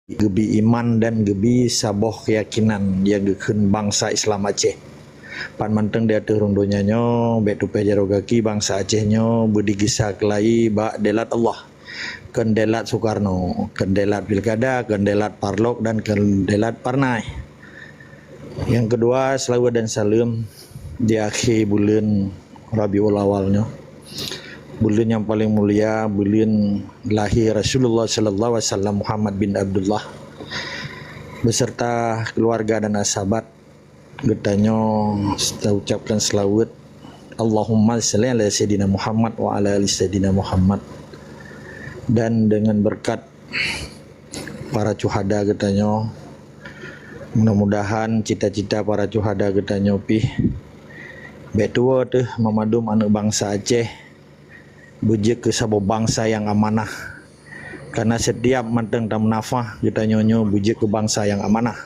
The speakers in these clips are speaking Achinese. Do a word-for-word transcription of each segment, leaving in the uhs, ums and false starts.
geubi iman dan geubi saboh keuyakinan nyang geukheun bansa Islam Aceh. Pat mantong di ateueh rhueng donya nyoe, bék tupéh jaroe gaki bansa Aceh nyoe beudigisa keulayi bak deulat Allah. Keu deulat Soekarno, keu deulat Pilkada, keu deulat Parlok dan keu deulat Parnai. Nyang keudua, seulaweuet dan saleuem di akhé buleuen Rabiul Awal nyoe. Buleuen nyang paleng mulia, buleuen lahé Rasulullah sallallahu alaihi wasallam Muhammad bin Abdullah beserta keluarga dan sahabat geutanyoe taucapkan seulaweuet. Allahumma shalli ala Sayyidina Muhammad wa ala ali Sayyidina Muhammad. Dan dengan berkat para syuhada geutanyoe, mudah-mudahan cita-cita para syuhada geutanyoe pih bék tuwoe teuh mamandum aneuëk bansa Aceh beujeuet keu saboh bansa nyang amanah. Karena setiap mantong tameunafah geutanyoe nyoe beujeuet keu bansa nyang amanah.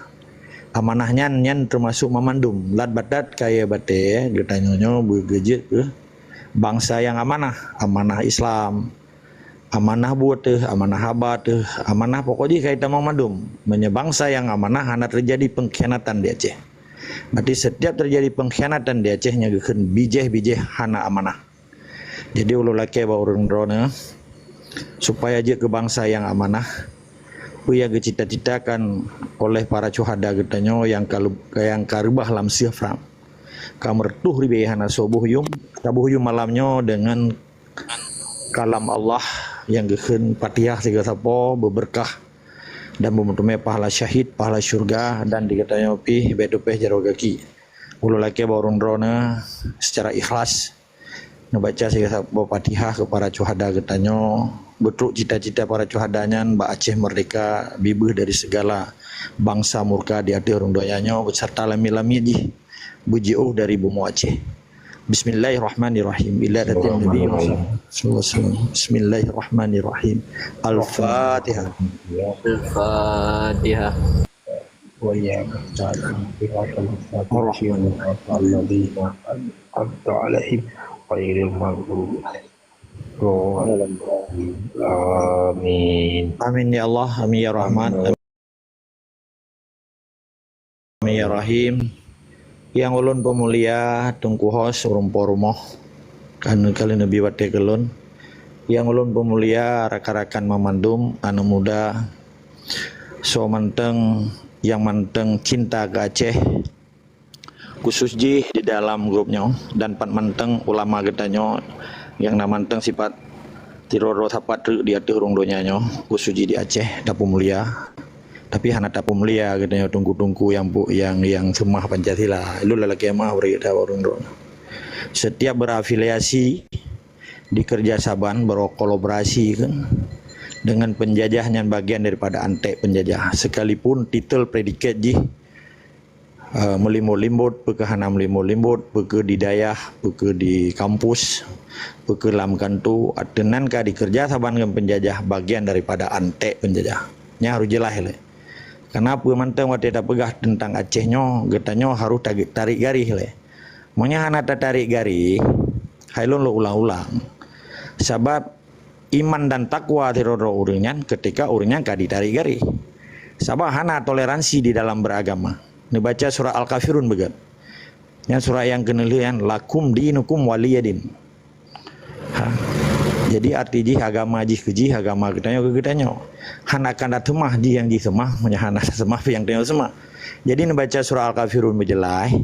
Amanah nyan, nyan teumasok mamandum, lat batat kayée batée geutanyoe nyoe beugeujeuet keu bansa nyang amanah, amanah Islam, amanah buet teuh, amanah haba teuh, amanah pokok jih ka itamong mandum. Meunyoe bansa nyang amanah hana teujadi pengkhianatan di Aceh. Berarti setiap teujadi pengkhianatan di Aceh nyang geukheun bijéh-bijéh hana amanah. Jadi ulôn lakée bak ureuëng droeneueh supaya jeuet keu bansa nyang amanah. Peue nyang geucita-citakan oleh para syuhada geutanyoe nyang ka, nyang ka reubah lam sieuh prang. Ka meureutoh ribée hana soe boh yuem, taboh yuem malam nyoe deungon kalam Allah nyang geukheun Fatihah sigoe sapo beubeurkah dan beumeuteumé pahala syahid, pahala syurga dan di geutanyoe pih bék tupéh jaroe gaki. Ulôn lakée bak ureuëng droeneueh seucara ikhlas neubaca sigoe sapo Fatihah keu para syuhada geutanyoe, beutrok cita-cita para syuhada nyan bak Aceh Merdeka, bibeuh dari segala bansa murka di ateueh rhueng donya nyoe beserta lamiet-lamiet jih beujiôh dari bumoe Aceh. Bismillahirrahmanirrahim. Ila hadratin Nabi Muhammad sallallahu alaihi wasallam. Bismillahirrahmanirrahim. Al-Fatihah. Al-Fatihah. Amin. Amin ya Allah, amin ya Rahman. Amin ya Rahim. Nyang ulôn peumulia Teungku Hos, ureuëng po rumoh, kan kali neubi watée keu lôn. Nyang ulôn peumulia rakan-rakan mamandum, aneuëk muda, soe mantong nyang mantong cinta keu Aceh, khusus jih di dalam grup nyoe dan pat mantong ulama geutanyoe nyang na mantong sipat tiroe-roe sapat treuk di ateueh rhueng donya nyoe, khusus jih di Aceh, tapeumulia. Tapi hana tapeumulia geutanyoe teungku-teungku nyang pu-, nyang, nyang seumah Pancasila. Ilôn lakée meu'ah bri that ureuëng droe. Setiap berafiliasi dikerja saban, berkolaborasi kan dengan penjajah nyan bagian daripada antek penjajah. Sekalipun titel predikat jih eh, meulimbot-limbot, peu kheueh hana meulimbot-limbot, peu kheueh di dayah, peu kheueh di kampus, peu kheueh lam kanto, ateueh nan ka dikeureuja saban ngon peunjajah bagian daripada antek peunjajah. Nyan harôh jeulaih lé. Kareuna peue mantong watée tapeugah teuntang Aceh nyoe, geutanyoe harôh ta-, tarék garéh lé. Meunyoe hana tatarek garéh, hai lôn lôn ulang-ulang. Sabab iman dan takwa sidroe-droe ureuëng nyan ketika ureuëng nyan ka jitarek garéh. Sabab hana toleransi di dalam beragama. Neubaca surat Al-Kafirun beugét. Nyan surat nyang keuneulheueh nyan, "Lakum dinukum waliyadin." Ha. Jadi arti jih agama jih keu jih, agama geutanyoe keu geutanyoe. Hana akan tateumah jih nyang jih seumah, meunyoe hana seumah pih nyang tanyoe seumah. Jadi neubaca surat Al-Kafirun beujeulaih,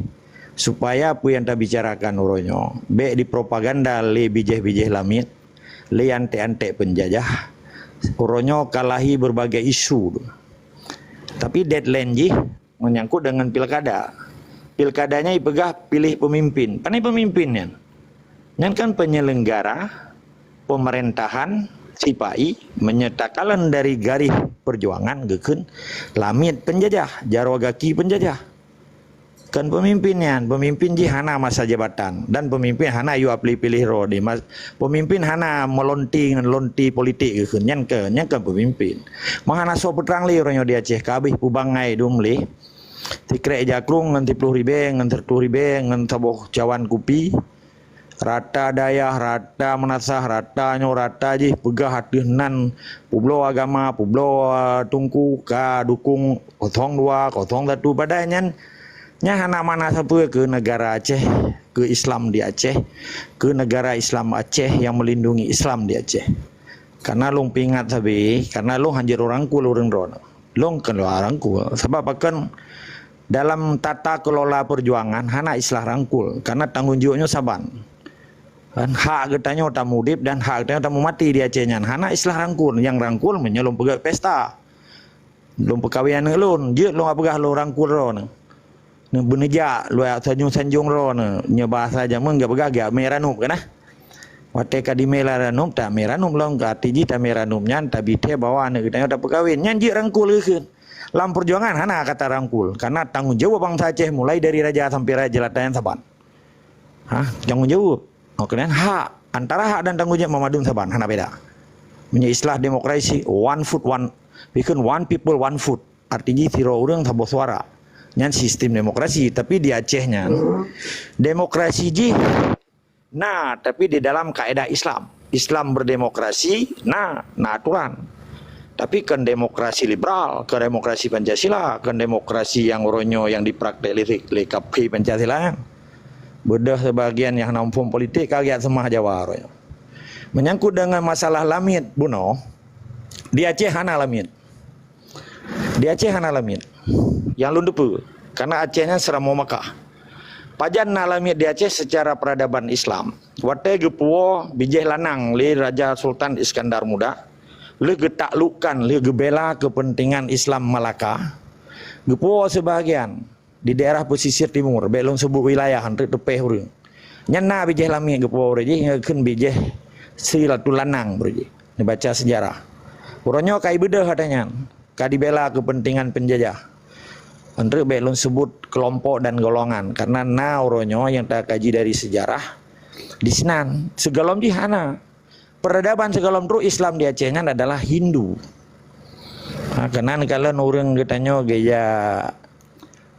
supaya peue nyang tabicarakan uroe nyoe bék jipropaganda lé bijéh-bijéh lamiet, lé antek-antek peunjajah. Uroe nyoe ka lahé berbagai isu. Tapi deadline jih menyangkut dengan pilkada. Pilkada nyan jipeugah piléh peumimpin. Pane peumimpin nyan? Nyan kan penyelenggara pemerintahan sipai meunyoe takalon dari garéh perjuangan geukheun lamiet peunjajah, jaroe gaki peunjajah. Kon peumimpin nyan, peumimpin jih hana masa jabatan dan peumimpin hana yue piléh-piléh droe di mas-, peumimpin hana meulonti ngon lonti politik geukheun nyan ke, nyan kon peumimpin. Meuhana soe peutrang lé uroe nyoe di Aceh ka habéh peubangai dum lé. Sikrek jakrong ngon siploh ribée, ngon siratoh ribée, ngon saboh cawan kupi. Rata dayah, rata meunasah, rata nyoe, rata jih peugah ateueh nan peubloe agama, peubloe, eh, teungku ka dukong kosong dua, kosong satu. Padahai nyan, nyan hana makna sapeue keu negara Aceh, keu Islam di Aceh, keu negara Islam Aceh yang melindungi Islam di Aceh. Karena lôn peuingat sabe, karena lôn hanjeuet rangkul ureuëng droeneuh. Lôn kon lôn rangkul. Sabab pakon dalam tata kelola perjuangan hana istilah rangkul, karena tanggong jaweueb nyoe saban. Kan hak geutanyoe tamuudeb dan hak geutanyoe tamumati di Aceh nyan. Hana istilah rangkul. Nyang rangkul meunyoe lôn peugah pesta. Lôn peukawen aneuk lôn, jeuet lôn peugah lôn rangkul droeneuh. Neu beuneujak luwah sanjong-sanjong droeneuh. Nyoe bahasa jameun geupeugah geumé ranup kan, nah. Watée ka dimé ranup, tamé ranup lom, ka arti jih tamé ranup nyan tabitée bahwa aneuk geutanyoe tapeukawen. Nyan jeuet rangkul geukheun. Lam perjuangan hana kata rangkul, karena tanggong jaweueb bansa Aceh mulai dari raja sampai raja jelata nyan saban. Ha, tanggong jaweueb. Oke, dan hak, antara hak dan tanggong jaweueb memadum saban, hana beda. Meunyoe istilah demokrasi, one foot, one, bikon one people, one foot. Arti jih sidroe ureuëng saboh suara. Nyan sistem demokrasi, tapi di Aceh nyan, demokrasi jih na, tapi di dalam kaedah Islam. Islam berdemokrasi, na, na aturan. Tapi kon demokrasi liberal, kon demokrasi Pancasila, kon demokrasi nyang uroe nyoe nyang dipraktek lé, lé kafé Pancasila nyan. Beudôh sebagian nyang hana muphom politik ka geujak seumah Jawa uroe nyoe. Menyangkut dengan masalah lamiet bunoe, di Aceh hana lamiet. Di Aceh hana lamiet. Nyang lôn teupeue, karena Aceh nyan seuramoe Makkah. Pajan na lamiet di Aceh secara peradaban Islam? Watée geupuwoe bijéh lanang lé Raja Sultan Iskandar Muda, lheueh geutaklukkan, lheueh geubela keupeuntengan Islam Malaka, geupuwoe sibahagian di daerah pesisir timur, bék lôn seubut wilayah, eunteuk teupéh ureuëng. Nyan na bijéh lamiet geupuwoe uroe jih, ngon kheun bijéh si latu lanang uroe jih. Neubaca seujarah. Uroe nyoe ka ibeudôh ata nyan, ka dibela keupeuntengan peunjajah. Eunteuk bék lôn seubut keulompok dan golongan, karena na uroe nyoe nyang takaji dari seujarah, di sinan sigohlom jih hana. Peradaban sigohlom trok Islam di Aceh nyan adalah Hindu. Ha, keunan kalon ureuëng geutanyoe geujak,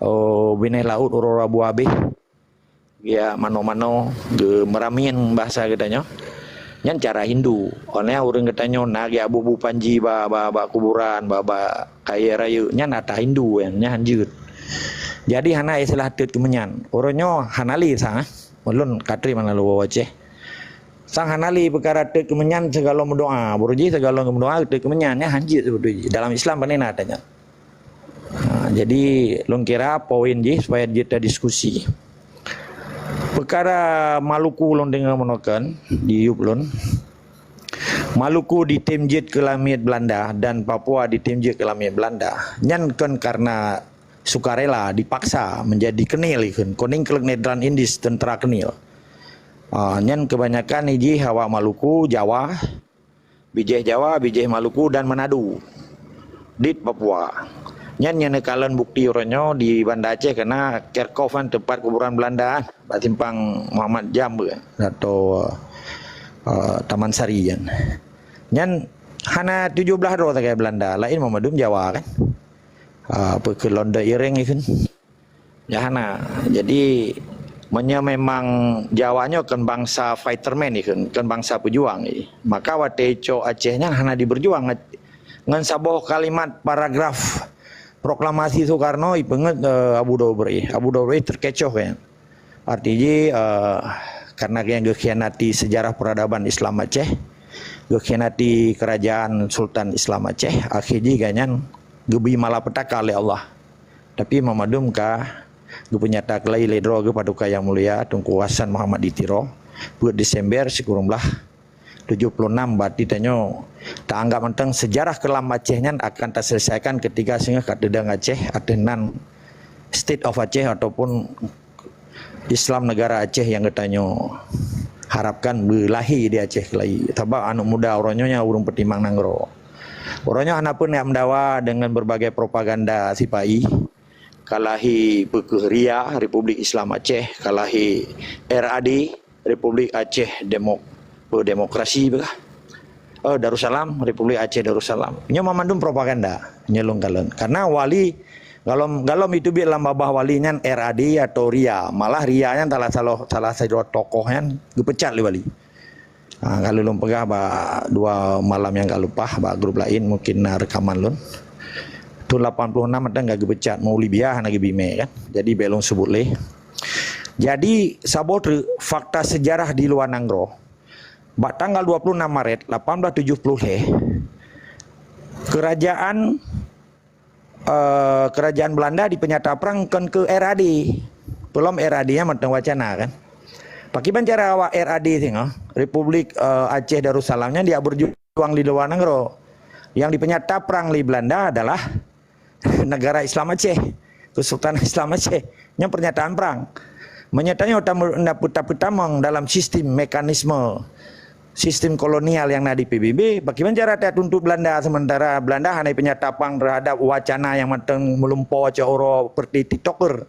oh, binéh laôt uroe Rabu abéh. Geujak mano-mano, geumeuramin bahasa geutanyoe. Nyan cara Hindu. Óh lheueh ureuëng geutanyoe na geujak bu-bu panji bak, bak, bak kuburan, bak, bak kayée rayeuk. Nyan atra Hindu nyan, nyan hanjeuet. Jadi hana istilah teut keumeunyan. Uroe nyoe hana lé sa, ulôn ka trép hana lôn woe Aceh. Sang hana lé peukara teut keumeunyan sigohlom meudoá. Uroe jih sigohlom meudoá teut keumeunyan, nyan hanjeuet sibeutôi jih. Dalam Islam pane na ata nyan. Ha, jadi lôn kira poin jih supaya jeuet tadiskusi. Peukara Maluku lôn deungoe meunoe kan di yup lôn. Maluku ditem jeuet keu lamiet Belanda dan Papua ditem jeuet keu lamiet Belanda. Nyan kon karena sukarela, dipaksa menjadi KNIL ikheun, Koning Keuneuk Netherlands Indies, tentara KNIL. Ah, nyan kebanyakan ijih awak Maluku, Jawa, bijéh Jawa, bijéh Maluku dan Manado. Dit Papua. Nyan nyang neukalon bukti uroe nyoe di Banda Aceh keunan Kerkhof kan teumpat kuburan Belanda kan, bak simpang Muhammad Jam atau, eh, Taman Sari kan. Nyan hana tujoh blaih droe sagai Belanda, laén meumandum Jawa kan. Ah, apa keu London Iring ikheun. Ya hana. Jadi, meunyoe memang Jawa nyoe kon bansa fighterman ikheun, kon bansa peujuang jih, maka watée icok Aceh nyan hana diberjuang. Ngon saboh kalimat paragraf proklamasi Soekarno ipeungeut, eh, Abu Dobrik. Abu Dobrik terkecoh kan. Arti jih, eh, karena gobnyan geukhianati sejarah peradaban Islam Aceh, geukhianati kerajaan Sultan Islam Aceh, akhé jih gobnyan geubri malapetaka lé Allah. Tapi meumandum ka geupeunyata keulai lé droe geuh Paduka Yang Mulia Teungku Hasan Muhammad di Tiro, peuet Desember sikureueng blaih tujoh puluh enam, berarti tanyoe ta anggap mantong sejarah keulam Aceh nyan akan taselesaikan ketika singoh ka teudong Aceh ateueh nan State of Aceh ataupun Islam Negara Aceh nyang geutanyoe harapkan beulahé di Aceh keulai. Sabab aneuk muda uroe nyoe nyang ureuëng peutimang nanggroe. Uroe nyoe hana peureulée meudawa deungon berbagai propaganda sipa-i. Ka lahé peue keuh RIA, Republik Islam Aceh, ka lahé RAD, Republik Aceh Demok-, Demokrasi peugah. Oh, Darussalam, Republik Aceh Darussalam. Nyoe meumandum propaganda, nyoe lôn kalon. Karena wali Galom, galom itu biet lam babah wali nyan R A D atau Ria. Malah Ria nyan salah, salah, salah sidroe tokoh nyan geupecat lé wali. Ha, ka lôn peugah bak dua malam nyang ka leupah bak grup laén, mungkin na reukaman lôn. Thon lapan ploh enam mantong ka geupecat, Maulid Biah hana geubri mè kan. Jadi bèk lôn seubut lé. Jadi saboh treuk fakta sejarah di luwa nanggroe. Bak tanggal dua puluh enam Maret lapan belas tujuh puluh lhèe, kerajaan eh, kerajaan Belanda dipeunyata prang kon keu R A D. Peulom R A D nyan mantong wacana kan. Pakiban cara awak R A D singoh, Republik eh, Aceh Darussalam nyan diak berjuang di luwa nanggroe. Yang dipeunyata prang lé Belanda adalah Negara Islam Aceh, Kesultanan Islam Aceh. Nyan pernyataan prang. Meunyo tanyoe tamu-, tapeutamong dalam sistem mekanisme sistem kolonial nyang na di P B B, pakiban cara tatuntut Belanda, sementara Belanda hana peunyata prang terhadap wacana nyang mantong meulumpoe cok uroe seperti TikToker.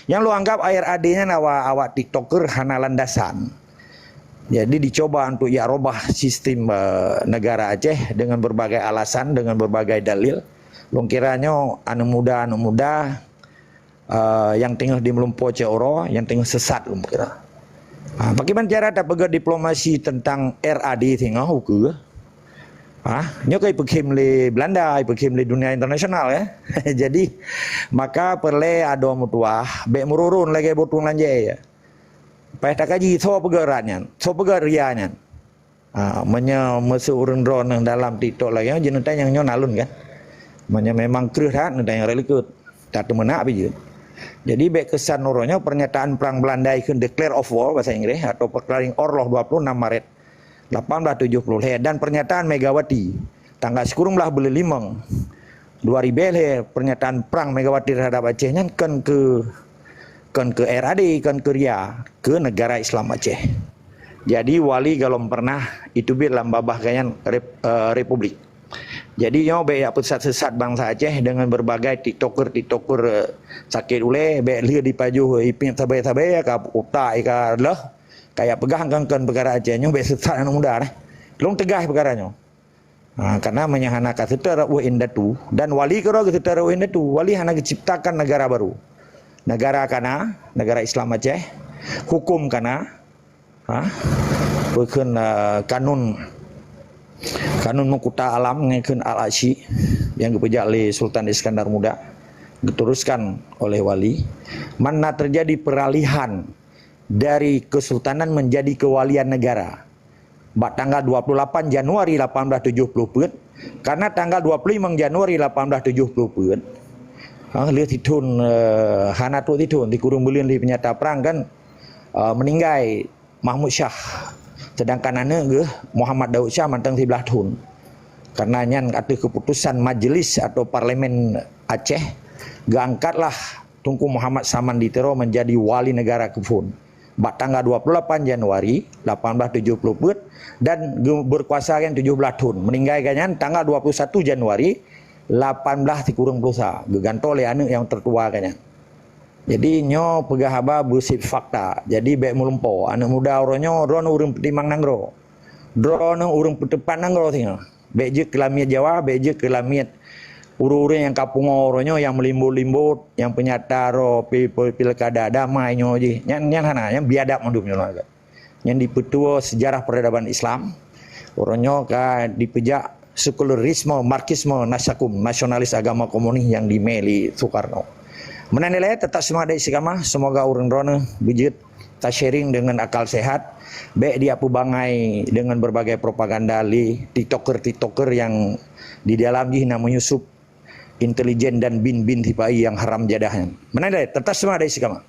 Nyang lôn anggap R A D nyan awak, awak TikToker hana landasan. Jadi dicoba untuk ya robah sistem eh, negara Aceh dengan berbagai alasan, dengan berbagai dalil. Lôn kira nyoe aneuk muda, aneuk muda uh, nyang teungoh di meulumpoe cok uroe, nyang teungoh sesat lôn kira. Ha, pakiban cara tapeugah diplomasi tentang R A D singoh ukeue. Ha, nyoe ka ipeukhém lé Belanda, ipeukhém lé dunia internasional ya. Jadi maka peureulèe adoe meutuwah bèk meururun lagèe botong lanjée ya. Payah takaji soe peugah rat nyan, soe peugah Ria nyan. Ha, meunyoe meuseu ureueng droeneuh dalam TikTok lagèe nyoe, jeuet neutanyong nyoe na lôn kan. Meunyoe memang kreueh that, neutanyong rot likot. Tateumeunak pih jeuet. Jadi bèk keusan uroe nyoe pernyataan prang Belanda ikheun declare of war bahasa Inggris atau perkelahian orloh dua puluh enam Maret lapan belas tujuh puluh lhèe dan pernyataan Megawati tanggal sikureueng blah buleuen limong dua ribèe lhèe pernyataan prang Megawati terhadap Aceh nyan kon keu kon keu R A D, kon keu Ria, keu Negara Islam Aceh. Jadi wali galom pernah itu biet lam babah geuh nyan rep, uh, republik. Jadi nyoe bèk jak peusat-sesat bansa Aceh dengan berbagai tiktoker-tiktoker uh, sakét ulèe, bèk lheueh dipajoh ipét sabe-sabe ka utak ika lheueh, kaya peugah kon-kon peukara Aceh nyoe bèk sesat aneuk muda nah. Lôn teugah peukara nyoe. Ha, karena meunyoe hana ka seutôt rot indatu dan wali keudroe geuseutôt rot indatu, wali hana geuciptakan negara baru. Negara kana, negara Islam Aceh, hukum kana, ha, bukon uh, kanun kanun meukuta alam ngon kheun al-Asyi yang geupeujak lé Sultan Iskandar Muda, geuteruskan oleh wali. Mana terjadi peralihan dari kesultanan menjadi kewalian negara. Bak tanggal dua puluh lapan Januari lapan belas tujuh puluh peuet, karena tanggal dua puluh lima Januari lapan belas tujuh puluh peuet, ha, lheueh sithon uh, hana trok sithon sikureueng buleuen lheueh peunyata prang kan uh, meninggai Mahmud Syah. Sedangkan aneuk geuh Muhammad Daud Syah mantong siblah thon. Karena nyan ateueh keputusan majlis atau parlemen Aceh, geuangkatlah Teungku Muhammad Saman di Tiro menjadi wali negara keuphon. Bak tanggal dua puluh lapan Januari lapan belas tujuh puluh peuet dan geu- berkuasa kan tujuh belas thon. Meninggai gobnyan tanggal dua puluh satu Januari lapan belas sikureueng ploh sa. Geugantoe lé aneuk nyang tertua gobnyan. Jadi nyoe peugah haba beusifat fakta. Jadi bèk meulumpoe. Aneuk muda uroe nyoe droeneuh ureueng peutimang nanggroe. Droeneuh ureueng peuteupat nanggroe singoh. Bèk jeuet keu lamiet Jawa, bèk jeuet keu lamiet ureueng-ureueng nyang ka pungo uroe nyoe nyang meulimbot-limbot, nyang peunyata roh pi- pi- pilkada damai nyoe jih. Nyan nyan hana, nyan biadab mandum nyoe. Nyan dipeutuwo sejarah peradaban Islam. Uroe nyoe ka dipeujak sekularisme, marxisme, nasakum, nasionalis agama komunis nyang dimè lé Soekarno. Meunan ilèe, tetap seumangat dan istiqamah. Semoga ureueng droeneuh beujeuet ta-sharing dengan akal sehat. Bèk diapeubangai dengan berbagai propaganda lé tiktoker-tiktoker yang di dalam jih na menyusup intelijen dan bin-bin sipai yang haram jadah nyan. Meunan ilèe, tetap seumangat dan istiqamah.